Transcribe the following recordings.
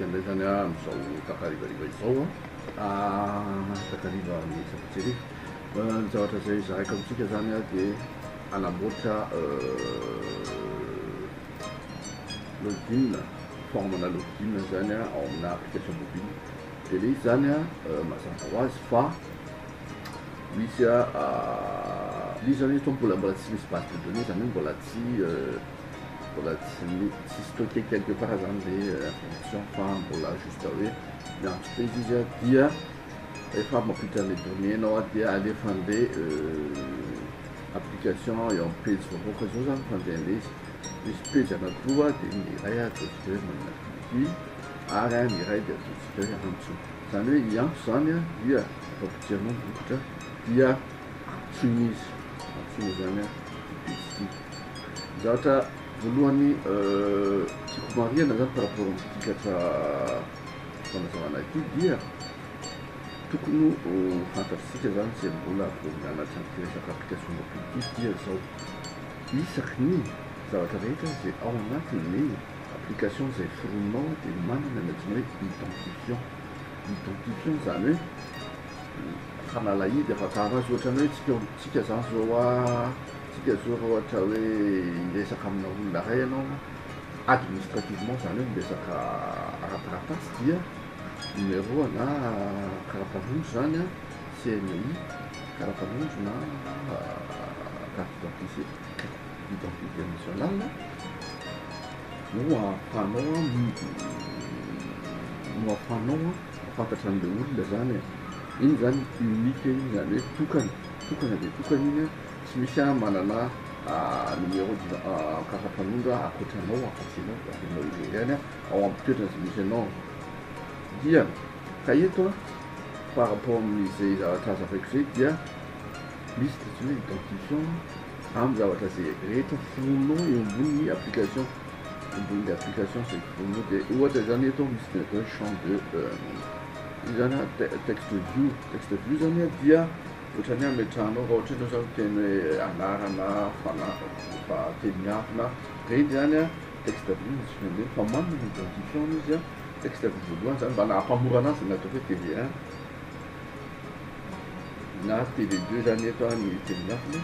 Indray zany amin'izao takarivariva izao an, takariva ny sabotsy hariva. Ny zavatra izay zaraiko amintsika zany an dia hanamboatra login, forme-na login zany an ao amina application mobile. Dia ilay izy zany an mazava ho azy fa misy an, ilay izy zany eto mbola tsy misy base de données zany hoe mbola tsy Mbola tsy tsy stocké quelque part zany le information fa mbola juste hoe miantso pejy izy a dia rehefa mampiditra an'le données anao a dia alefa an'le application eo amin'ny pejy vaovao fa zao zany fandehan'le izy, misy pejy anakiroa dia ny iray ataontsika hoe manana activity ary ny iray dia ataontsika hoe antso, zany hoe i antso zany a dia rehefa potsirinao ny bokotra dia antsoina izy, antsoina zany a ity pejy ity. Zavatra voalohany tiako marihana zany par rapport amin'ity katra fanazavana ity dia tokony ho fantatr'isika zany izay mbola vao mianatra an'ity resaka application mobile ity dia zao, isaky ny zavatra rehetra izay ao anatin'ny application izay foroninao dia manana ny antsoina hoe identifiant, identifiant zany hoe fanalahidy ahafantarana azy ohatran'ny hoe tsika tsika zany zao a. Tsika zao raha ohatra hoe hiresaka amina olona iray ianao administrativement zany hoe miresaka ara-taratasy dia numéro na karapanondro zany an, CNI, karapanondro na carte d'identité carte d'identité nationale no ahafahanao no ahafahanao mahafantatra an'le olona zany e, iny zany unique iny zany hoe tokana, tokana dia tokana iny an. Tsy misy aho manana numéro karapanondro ankoatra anao afa-tsy ianao ary ianao irery ihany ao amin'ny toerana izay misy anao. Dia ka eto an, par rapport amin'izay zavatra hazavaiko izay dia misy ny antsoina hoe identifiant amin'ny zavatra izay rehetra foroninao eo ambonin'ny application, eo ambonin'ny application izay foroninao dia ohatra izany eto misy ny atao hoe champ de io izany an texte view, texte view izany an dia Ohatran'ny hoe ametrahanao raha ohatra ianao zany miteny hoe anarana, fa teny miafina, ireny zany an texte vue no antsoina an'ireny fa manana ny identifiant izy an, texte vue voalohany zany mba hampamora anazy ny ataoko hoe TV1 na TV2 zany eto an ny teny miafina,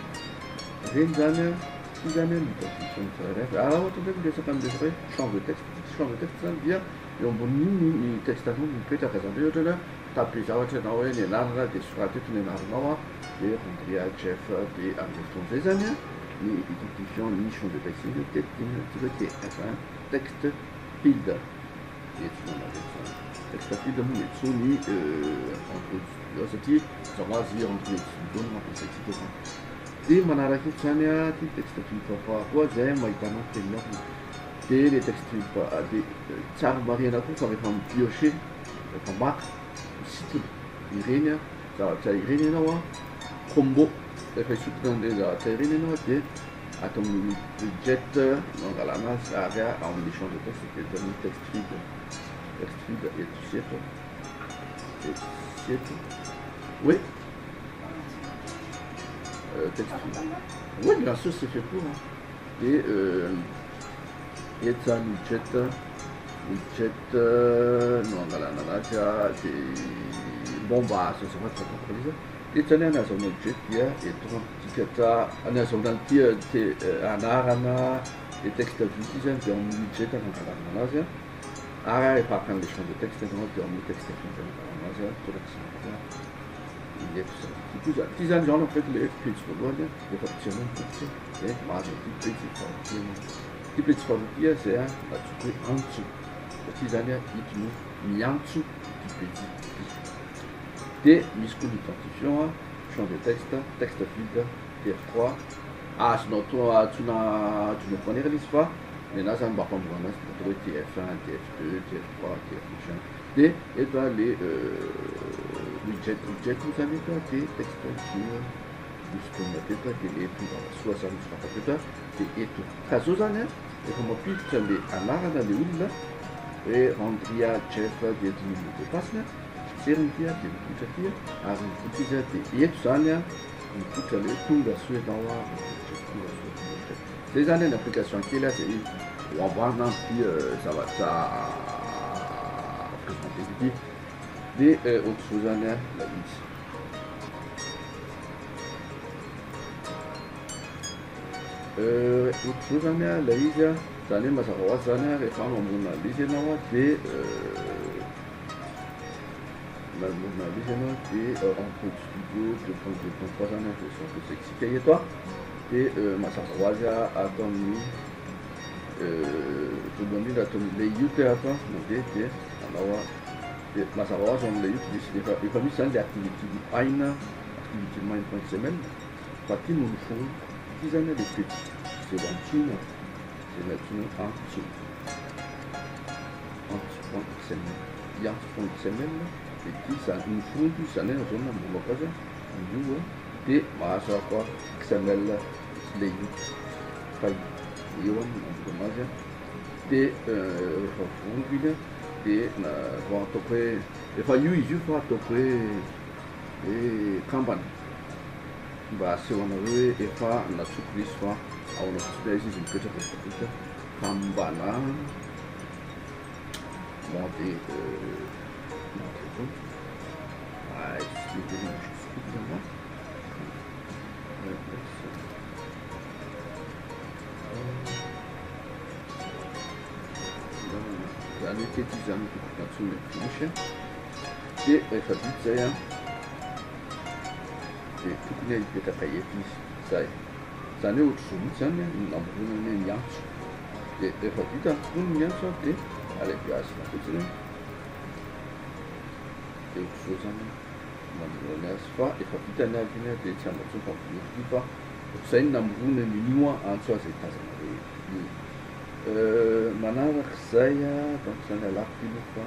ireny zany an, ity zany an ny identifiant ny tsirairay avy, ary raha ohatra indray miresaka amin'ny resaka hoe champ de texte, champ de texte zany dia eo ambonin'iny ny texte anao no mipetraka, zany hoe ohatra hoe Tape zavatra ianao hoe ny anarana dia soraty eto ny anaranao an, dia Randria Jeff dia amin'izay fotoana izay zany an ny identifiant ny champ de texte iny dia iny antsika hoe TF1 text field eto manareo zany text field moa mety soa ny Android Studio satria mazava ho azy Android Studio no ampiasaintsika zany dia manaraka eto zany an ty text field faharoa zay mahitanao ny teny miafina dia le text field dia tsara marihana koa fa rehefa mi-piocher Rehefa maka, misintona ireny zavatra ireny ianao an, combo, rehefa hisintona an'ireny zavatra ireny ianao dia ato amin'ny widget no angalana azy ary ao amin'ny champ de texte dia eto amin'ny text field, text field eto sy eto, eto sy eto, oui, text field, oui bien sûr c'est fait pour, dia eto zany widget. Widget no angalana anazy de bon mba azo azafady fa ataoko an'iza eto zany ny ahazoana widget dia eto mampidikatra ny ahazoana an'ity te anarana le texte vue ity zany de ao amin'ny widget no angalana anazy a ary rehefa haka an'le champ de texte ianao de ao amin'ny texte vue no angalana anazy a torak'izany koa ny eto zany ity koa zany ity zany zao en fait le pejy voalohany a rehefa potsirinao ny bokotra de mahazo an'ity pejy faharoa ity ianao. Ity pejy faharoa ity izay antsoiko hoe antso satria izany ito no miantso ity pejy ity. Dia misy koa ny identifiant, champ de texte, texte vide, TF3. Azonao atao antsoina d'une autre manière ilay izy fa ny anahy izany mba hampamorana azy dia atao hoe TF1, TF2, TF3, TF machin. Dia eto le widget, widget moa izany eto dia texte view misy tonona teto dia le tonga soa izany nosoratako eto dia eto. Ka zao zany an, rehefa mampiditra le anarana le olona hoe Randria Jeff dia eto ny mot de passe-ny an, potseriny ity an, dia mipoitra aty an, ary mivoitra izy an, dia eto zany an, mipoitra le hoe tonga soa ianao an, Randria Jeff, tonga soa Randria Jeff. Zay zany an ny application kely an, zay ho amboarina amin'ity zavatra. eto ity. Dia ohatr'izao zany ilay izy. Ohatr'izao zany ilay izy an, zany hoe mazava ho azy zany an, rehefa mamorona an'ilay izy ianao an, dia mamorona an'ilay izy ianao dia Android Studio 2.2.3 zany an version ampiasaintsika eto an, dia mazava ho azy an ato amin'ny voalohany indrindra ato amin'ilay io te ato an, mandeha dia manao an, dia mazava ho azy ao amin'ilay io misy efa efa misy zany ilay activity main, activity main point xml. Fa ty no noforoniko. Ty zany le pejy zay ho antsoina, zay nantsoina hoe antso, antso point xml. Ty antso point xml de ty zany noforoniko izy zany hoe zao no namoronako azy an, io an, de mahazo aho koa xml layout file, eo an no namorona azy an, de rehefa voroniko iny an, de na vao ataoko hoe efa io izy io fa ataoko hoe hoe kambana. Mba aseho anareo hoe efa natsoko izy fa ahoana fotsiny aiza izy mipetraka rehefa vita kambana mode zany hoe teto izy zany tokony natsoina finish dia rehefa vita zay an. Dia tokony hipetraka eto izy. Zay. Zany hoe ohatr'izao mihitsy zany no namoronany ny antso. Dia rehefa vita ny foroniny ny antso dia alebiazina fotsiny. Dia ohatr'izao zany no namoronany azy. Fa efa vita ny azy iny dia tsy hanao intsony fa miverina ity fa ohatr'izay no namoronany an'io antso azy tazanareo io. Manarak'izay donc zany alako ity aloha fa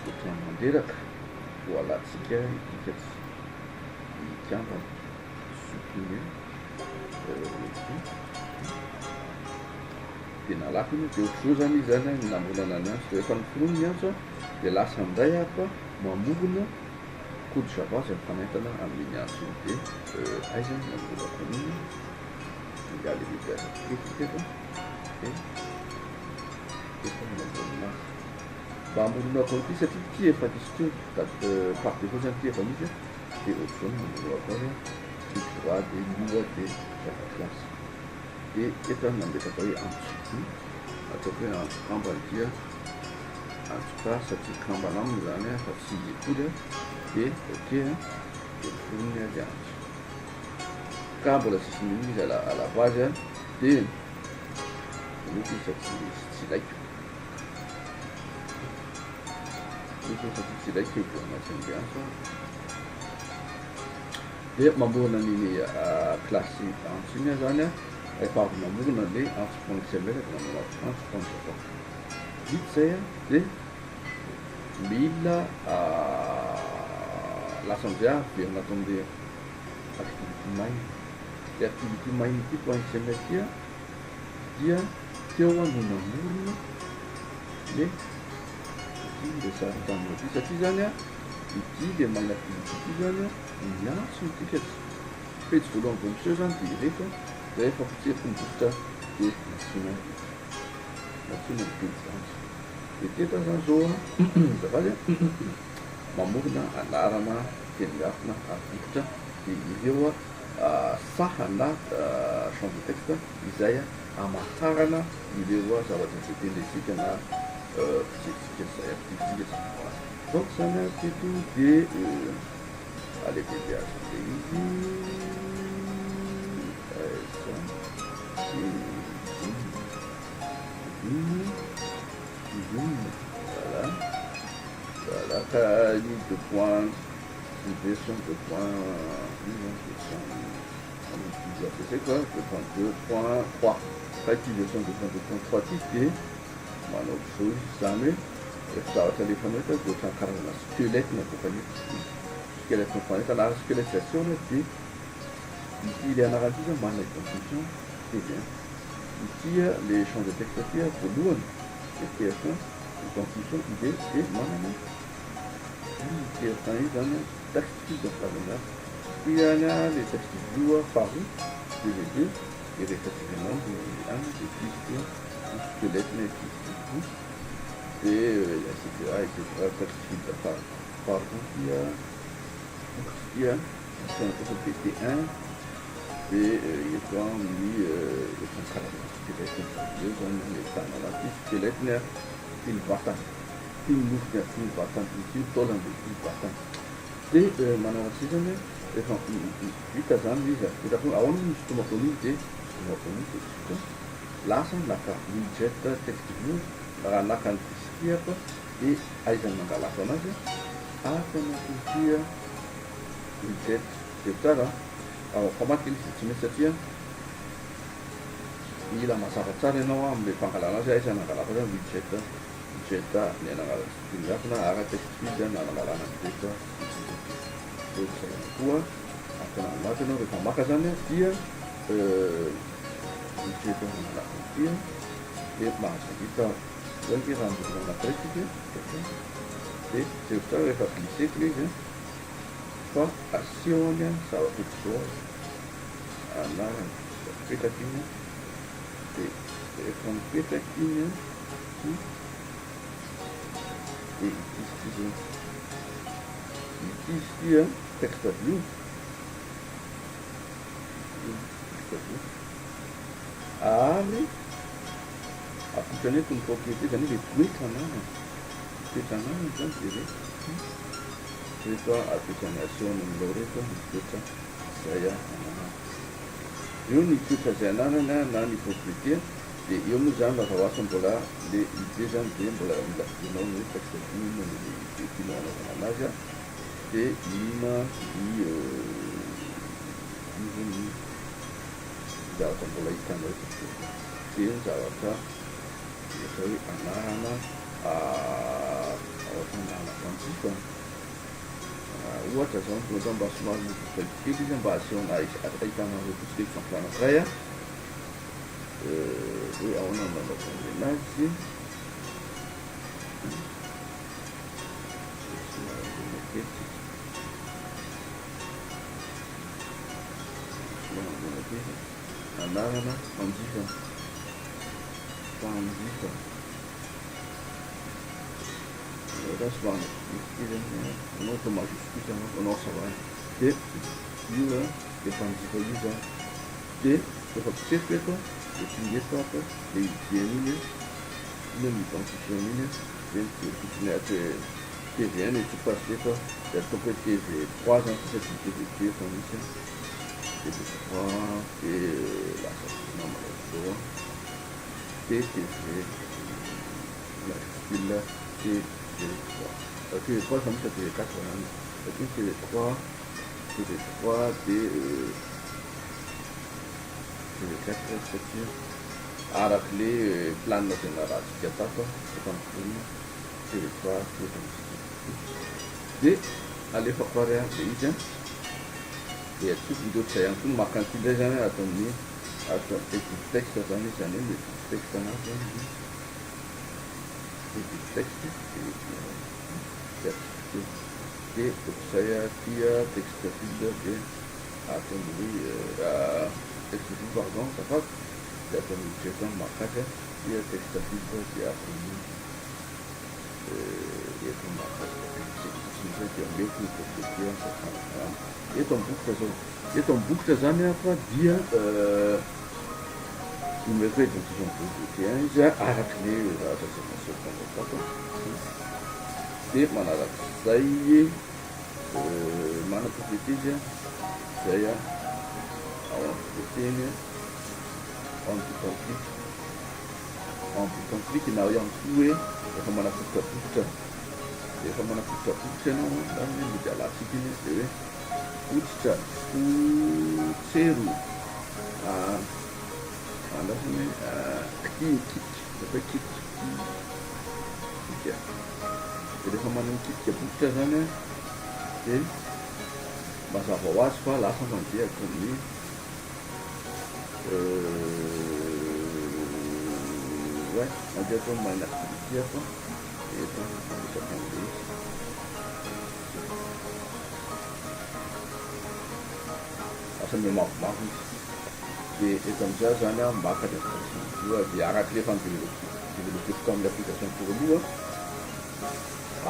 ohatran'ny mandreraka. Voalantsika ity ka tsy mikambana, supprimer ity, dia nalako iny, dia ohatr'izao zany izy zany ny namoronana ny antso, rehefa noforoniny ny antso dia lasa indray aho fa mamorona code java izay mifanentana amin'iny antso iny, dia aiza no namoronako an'iny, dia alehibeazako kely ity eto, dia eto no namorona azy. Mba hamoronako an'ity satria ity efa nisy teo par défaut zany ity efa misy a, de ohatr'izao no hamoronako azy a, clic droit de new de java class, de eto aho nametraka hoe antso, ataoko hoe antso kambana ity a, antso ka satria kambana aminy zany a fa tsy izy akory a, de ok a, de miforona le antso, ka mbola tsisy n'inona izy à la base a, de aleoko izy fa tsy ilaiko. Dia mamorona an'iny classe antso iny aho zany an, rehefa avy namorona le antso point xml dia mamorona antso point java. Vita izay an, dia mila lasa amizay aho averina ato amle activity main. Le activity main ity point xml ity an dia teo aho no namorona le ity niresahako taminao ity satria zany an ity le main activity ity zany an miantso ity fa tsy pejy voalohany vao miseho zany dia ireto an rehefa potseriko ny bokotra dia nantsoina ity nantsoina ny pejy antso dia teto aho zany zao an azafady an mamorona anarana teny miafina ary bokotra dia ireo an saha na champ de texte izay hamantarana ireo zavatra izay tendrentsika na fijerintsika izay activitsika sy ny tariny. Donc zany teto de alehibeazina ilay izy aiza de zoom zoom voilà voilà ka ny deux points ny version deux point ino zany version Izy ampiasaiko a 2.2.3 fa ity version 2.2.3 ity dia manao ohatr'izao izy, izany hoe rehefa zavatra alefanao eto dia ohatran'ny karazana squelette no avoakany eto, squelette mifanentana ary squelette izay asehony dia ity ilay anarana ity zany manana identifiant tv1, ity le champ de texte ity voalohany dia tf1 identifiant id dia manana io tf1 io zany texte field filazana azy. Hoy ihany aho le texte view faharoa dvd dia rehefa jerenao ny any dia ity izy ity an, squelette-na ity izy ity. De et cetera et cetera text field faharoa dia bokotra dia bokotra natao BT1 de eto amin'ny ohatran'ny karazana squelette eo zany ny ahitana anaty squelette-ny a, ity ny vatany, ity ny nofony, ity ny vatany, ity ny taolany, de ity ny vatany. De manaraka izay zany rehefa vita zany izy avy eo ahoana no nisintomako an'iny de nisintomako an'iny de tsotra lasa naka widget text view raha naka ny disque aho de aiza no nangalako anazy ato anatin'ity widget de tsara famadika izy tsy mety satria mila mazava tsara ianao amin'ilay fangalana azy aiza nangalako azy widget widget ny anangalana ara text field na nangalana an'ireto ohatr'izay ihany koa afaka maka ianao rehefa maka zany dia widget nangalako ity de mahazo hita zany raha mbola anankiray tsika de jereo tsara rehefa glisseko le izy fa asehony zavatra ohatr'izao anarany mipetraka iny de rehefa mipetraka iny de ity izy ity zao ity izy ity a text view text view ary akoatrany eto ny propriété zany hoe le toetra ananany toetra ananany zany de reto reto apetrany asehony aminao reto ny toetra zay ananany io ny toetra zay ananany na ny propriété de eo moa zany mazava ho azy mbola le idée zany de mbola mila vidianao ny hoe text view inona ny le idée tianao anaovana anazy a de inona ny izy ny zavatra mbola hitanao eto de ny zavatra ohatra hoe anarana ohatra anarana mpanjifa ohatra zao tonga mba somary modifié kely izy mba asehona ahitana fotsiny exemple anankiray a hoe ahoana no nanaovana anazy somary ambony kely tsika somary ambony kely anarana mpanjifa mpanjifa ohatra somary kely anao atao majuscule anao anao ça va de io de mpanjifa io zany de rehefa potsefiko eto de tonga eto ato de idée-n'iny iny ny identifiant iny de mijery fotsiny ato hoe TV1 no tsofako azy teto de ataoko hoe TV3 zany satria TV2 efa misy TV3 de lasa manao zao de TV majuscule TV3 TV3 fa misy TV4 zany satria TV3 TV3 de TV4 satria araky le planina zay narahantsika tato efa mivolona TV3 efa misy de alefako ary a le izy a de atsoko de ohatr'izay ihany koa ny maka an'ity indray zany ato amin'ny ato edit texte zany izy zany hoe mi-edit texte anazy zany edit texte de atsoko de ohatr'izay aty texte field de ato amin'ny texte view pardon azafady de ato amin'ny widget maka azy dia texte field de ato amin'ny eto maka azy fotsiny zay de mety ny propriété eto amin'ny bokotra zao eto amin'ny bokotra zany a fa dia omeko identifiant BT1 izy a araky le zavatra zay nasehoko anao tato de manarak'izay mana propriété izy a zay a ao amin'ny propriété-ny ao amin'ny bouton clic ao amin'ny bouton clic na ihany koa hoe rehefa manafototra bokotra rehefa manafototra bokotra ianao zany hoe mody alantsika iny de hoe fototra fotsero andrasany hoe kitika atao hoe kitika kitika de rehefa manao kitika bokotra zany a de mazava ho azy fa lasa mandeha ato amin'ny ouais mandeha ato amin'ny main activity ato eto mametraka an'le izy lasa mihamavomavo izy de eto amizay zany a maka ny application io de araky le efa développé. ampidiriko tamin'ny application teo aloha,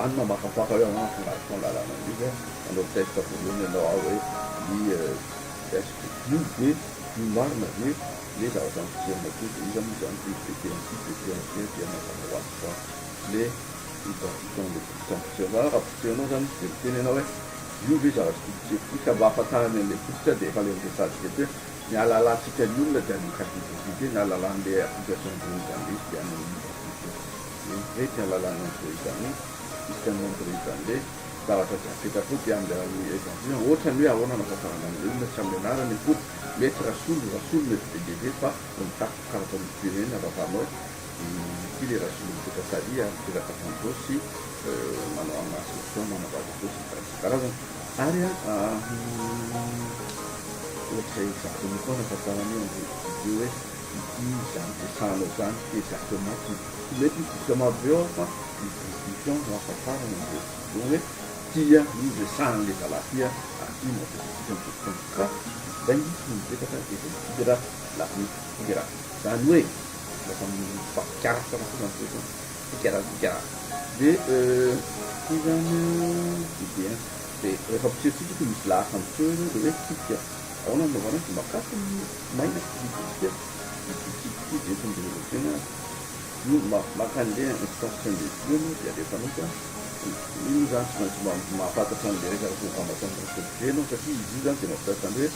any mamakafaka hoe ahoana ny fangalarana an'izy an, manao test voalohany ianao ao hoe ny est-ce que io ve io marina ve le zavatra ampidirina teo, de iza moa zany ty BT1 ty BT1 ty dia mazava ho azy fa le identifiant le bouton potsirinao, raha potsirinao zany izy de miteny ianao hoe io ve zavatra ty potsiriko ty ka mba ahafantarany an'le fototra de efa le niresahantsika teo hoe Ny ahalalantsika ny olona dia ny carte d'identité, ny ahalalan'le application Android an'le izy dia ny identité. Hoe ty ahalalan'ny Android an'io, système Android an'le zavatra izay apetraka eo dia amin'ny alalan'ny identité. Ohatra ny hoe ahoana no ahafantarana an'le olona, tsy amin'ny anarany akory, mety Rasolo, Rasolo mety be dia be fa mitaky karatra olom-pirenena ahafantarana hoe ity le Rasolo mipetraka ary ary mipetraka ato Anjosy, manao association, manambady an'izao sy ny tariny isan-karazany. Ary Ohatra exactement koa nahafantarana io Android Studio hoe ity izany resahanao izany exactement ty. Tsy mety mipoitra maro be ao fa ny identifiant no ahafantarana Android Studio hoe ity no resahan'le zalahy ty ary ity no ampiasaintsika amin'izao fotoana ka izay no mipetraka eto amintsika raha lafiny figara. Izany hoe lasa mifampikarafana koa izany toetra figara figara. Dia ity izany dia Dia rehefa potsirintsika ity misy lahasa miseho eo dia hoe kitika. Ahoana no anaovana azy? Makafy ny maina kitikitika ity kitika ity dia eto ny developpena io maka an'le instance an'le vue ianao dia alefanao fa io moa zany tsy maintsy mahafantatra an'le resaka programmation objet ianao satria izy io zany dia mampiasa an'le hoe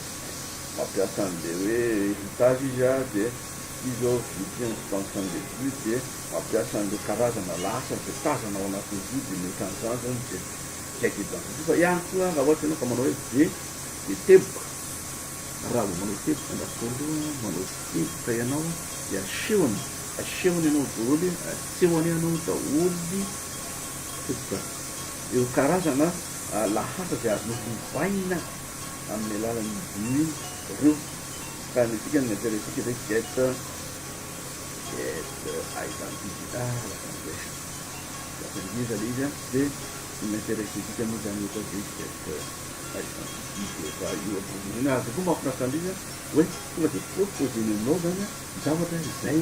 mampiasa an'le hoe héritage izy a dia ity zao vue ity instance an'le vue dia mampiasa an'le karazana lahasa izay tazana ao anatin'ny vue dia ny ohatran'izany zany dia Tsy haiko identifier fa ihany koa raha ohatra ianao ka manao hoe V dia teboka, raha vao manao teboka andraso aloha manao teboka ianao dia asehony, asehony ianao daholo, asehony ianao daholo teboka ireo karazana lahasa izay azonao lovaina amin'ny alalan'ny vue ireo ka ny antsika ny intérêt-tsika dia get get identity ah lasa ngeza lasa ngeza le izy an dia Ny m'interesse-tsika moa zany eto dia get identity dia efa io ampivondrona io. Ary zay koa mahafinaritra an'ilay izy hoe tonga dia proposer-ny aminao zany ny zavatra izay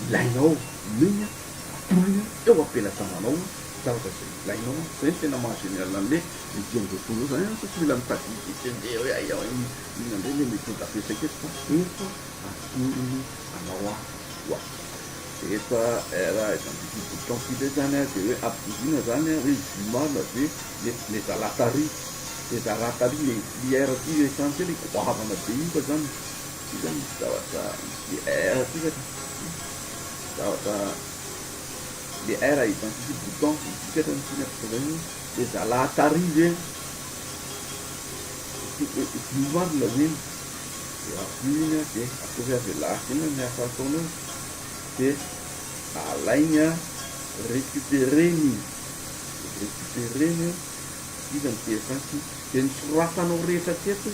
ilainao, omeny, atolony eo am-pelatananao ny zavatra izay ilainao. Zay no tena maha génial an'ilay outil amin'izao fotoana izao zany an, fa tsy mila mitadidy tsy andeha hoe aiza inona indray ilay méthode ampiasaiko eto fa efa atorony anao avokoa. Eto R identity bouton ty ndray zany dia hoe ampitoviana zany hoe vue marina ve le le zalahy tary le zalahy tary le le R ty essentiel le goavana be io fa zany ty zany misy zavatra le R ty fa zavatra le R identity bouton midika ny tiany ampitoviana le zalahy tary ve vue marina ve Dia avy io iny an, dia ataovy avelahako inona ny asa ataony eo, dia alainy an, recuperer-ny, recuperer-ny an, iza no TF1 ty, dia ny soratanao rehetra teto,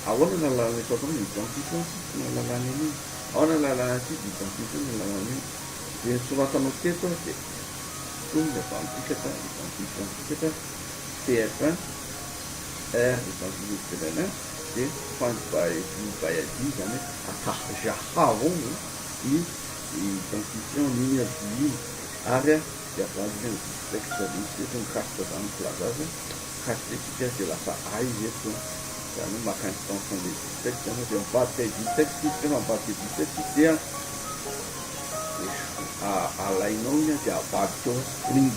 ahoana no ahalalana eto ataony, identifiant ty tsy nahalalana an'iny, ahoana no ahalalana an'ity, identifiant no ahalalana an'iny, dia ny soratanao teto an, dia tonga avy amin'ny identifiant ticket TF1, R identifiant dia find by view by id izany hoe atahjahao ny identifiant n'iny vue iny ary dia avadika ny this text misy eto ny cast zany ny filaza azy cast tsika dia lasa a izy eto izany hoe maka instance an'ilay this text zany dia mivadika edit text izy rehefa mivadika edit text izy dia alainao iny dia avadika ao string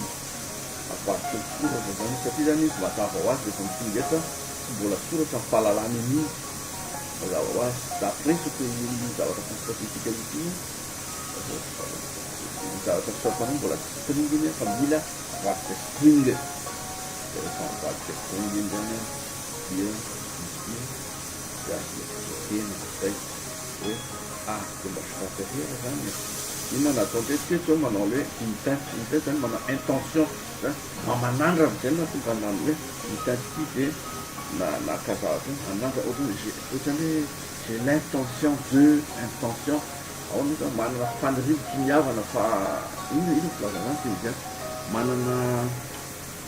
avadika ao soratra zany satria zany izy mazava ho azy rehefa mitonga eto Tsy mbola soratra ny fahalalana an'io, mazava ho azy. D'après ce que io zavatra constater-tsika io ity, ny zavatra soratanao mbola tsy string iny fa mila avadika string. Dia rehefa mivadika string iny zany an, dia izy ity dia azo expliquer-na amin'izay hoe ah, dia mba soraty ery zany e. Inona no ataondreo teto zao manao le hoe intent, intent zany manao intention. Zany mba manandrana zay no nahatonga anah hoe mitadidy ve na naka zavatra hoe manandrana ohatrany hoe j'ai ohatrany hoe j'ai l'intention de intention ahoana moa zany manana faniriana finiavana fa inona inona filazana zany teny gasy manana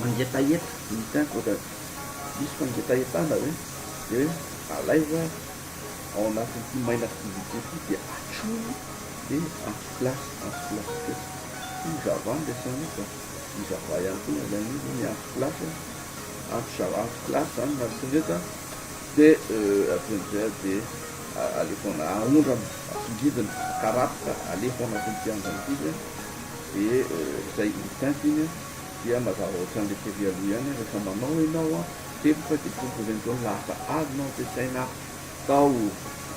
mangetaheta intent ohatra misy fangetahetana ve de hoe alaiza ao anatin'ity main activité ity de atsoy. Dia antso classe, antso classe teto. Io Java no resahana eto a. Ny Java ihany koa no alaina io, ny antso classe, antso Java, antso classe zany no antsoina eto a. Dia avy eo amizay dia alefa aondrana, asongidina, akarapoka, alefa ao anatin'ity andrana ity izy a. Dia izay intent iny a, dia mazava ohatran'ilay tery aloha ihany a, rehefa manao ianao a, teboka dia composant daholo lasa azonao ampiasaina tao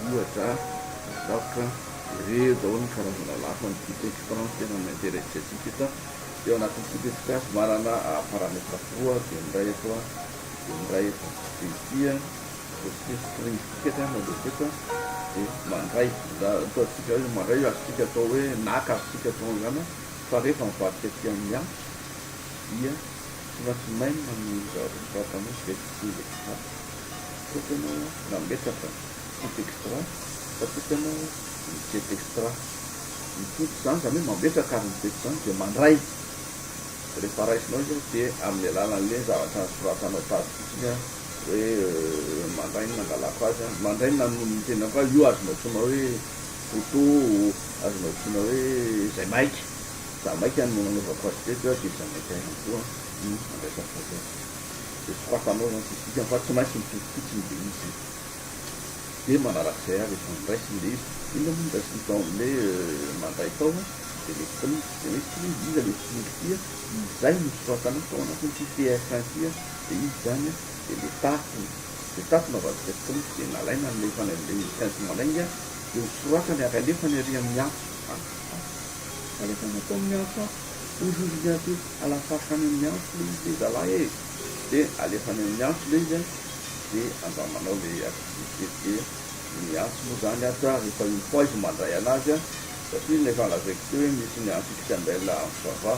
ohatra sarotra ireo daholo ny karazana lafiny put extra no tena mi-interesse antsika eto a, dia ao anatin'ny put extra azy manana paramètre roa dia ny iray eto a, dia ny iray eto, dia ity a ataontsika hoe string ticket no alefa eto a, dia mandray ataontsika hoe mandray io azontsika atao hoe naka azontsika atao an'izany a, fa rehefa mivadika aty amin'ny antso dia tsy maintsy même ny zavatra soratanao get string extra. Teto ianao nametraka put extra fa teto ianao ny get extra. Ny put izany, izany hoe mametraka ary ny get izany dia mandray. Rehefa raisinao izy dia amin'ny alalan'ilay zavatra nosoratanao tato fotsiny hoe mandray ny nangalako azy, mandray ny nanonontenako azy, io azonao antsoina hoe photo, azonao antsoina hoe zaimaika. Zamaika no nanaovako azy teto dia zamaika ihany koa no andraisako azy ato. Dia sokafanao zany tsisy dikany fa tsy maintsy mitovy fotsiny le izy. Dia manarak'izay ary rehefa noraisiny le izy, inona moa noraisiny tao amle mandray tao a, dia le string, dia hoe string iza le string ity a, izay nosoratanao tao anatin'ity TF1 ity a, dia izy zany a, dia le tato, le tato navadika string dia nalaina nalefany amle intent manainga dia hosoratany ary alefany ary amin'ny antso, alefany atao amin'ny antso ato, hozy hozy ny aty alafaso any amin'ny antso le izy le zalahy e, de alefa any amin'ny antso le izy an, de andramanao le activité de ny antso moa zany ato an, rehefa une fois izy mandray anazy an, satria ny efa lazaiko teo hoe misy ny antso XML antso Java,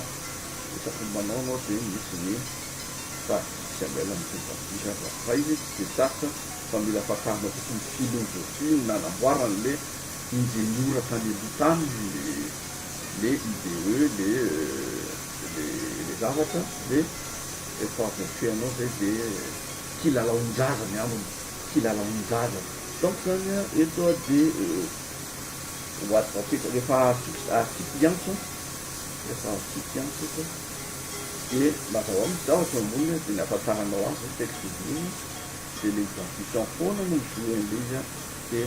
isaky ny manao anao de misy ny partie XML misy ny partie Java, fa izy tsy de sarotra fa mila fantarina fotsiny ny philosophie nanamboarany le injeniora tany aloha tany le IDE le le le zavatra de efa voafehinao zay de kilalaon-jaza ny aminy, kilalaon-jaza. Donc zany a eto a de ho azo apetraka rehefa azontsika azontsika hiantso rehefa azontsika hiantso eto de mazava ho azy misy zavatra eo amboniny de ny ahafantaranao azy zay texte iny de le identifiant foana no mi-jouer an'le izy a de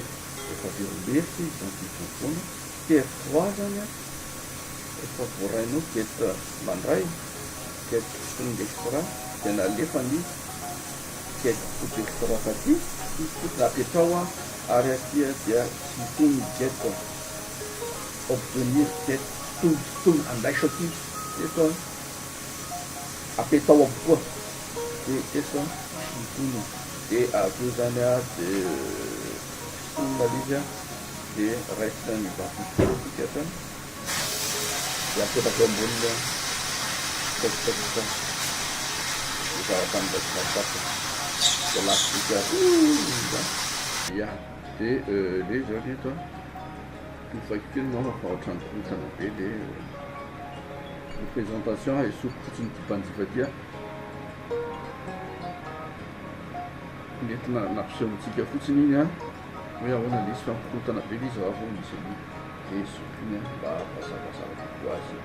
Efa verimberitra izy zany diso foana. TF3 zany an, efa voarainao get mandray, get string extra, dia nalefa ny get put extra taty, put napetrao an, ary aty dia sintomy get obtenir get sintomy sintomy andraiso aty eto an, apetao avokoa dia eto an sintomy dia avy eo zany an dia Sintomina ilay izy dia raisina ny identifiant hatrany dia apetraka eo amboniny texte ny zavatra noraisina tato dia lasa dika izany. Ya, dia ilay izy zany eto an, tofaiko kely angamba fa ohatran'ny korontana be le le présentation, esoriko fotsiny ity mpanjifa ity an. Nentina nampisehoantsika fotsiny iny an, hoe ahoana ilay izy fa mikorontana be ilay izy raha vao misy an'iny dia zoky iny an, mba hampazavazava kokoa azy.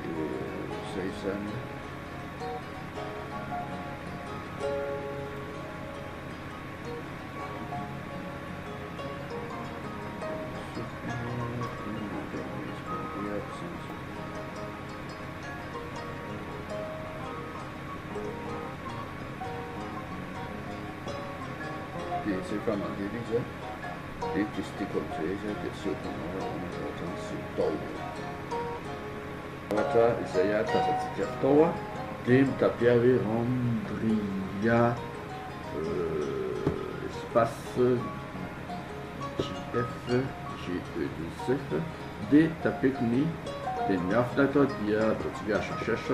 Dia izay izany. Dia izay efa mandeha izy an, dia testeko amin'izay izy an, dia asehoko anao hoe ahoana ny zavatra niseho tao. Zavatra izay tazantsika avy tao an, dia mi-taper hoe Randria espace JF GE2F dia tapeko ny teny miafina eto dia ataontsika HHH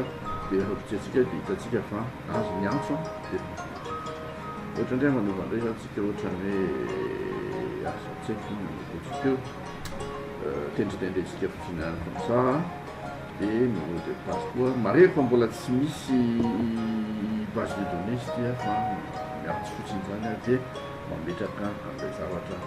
dia rehefa potsiantsika dia hitantsika fa azo ny antso dia ohatra indray manova indray zany tsika ohatra ny hoe asa tsy haiko inona no ataontsika eo tendritendrentsika fotsiny ihany comme ça dia ny mot de passe koa marihiko fa mbola tsy misy base de données izy ity fa miantso fotsiny zany dia mametraka an'ilay zavatra.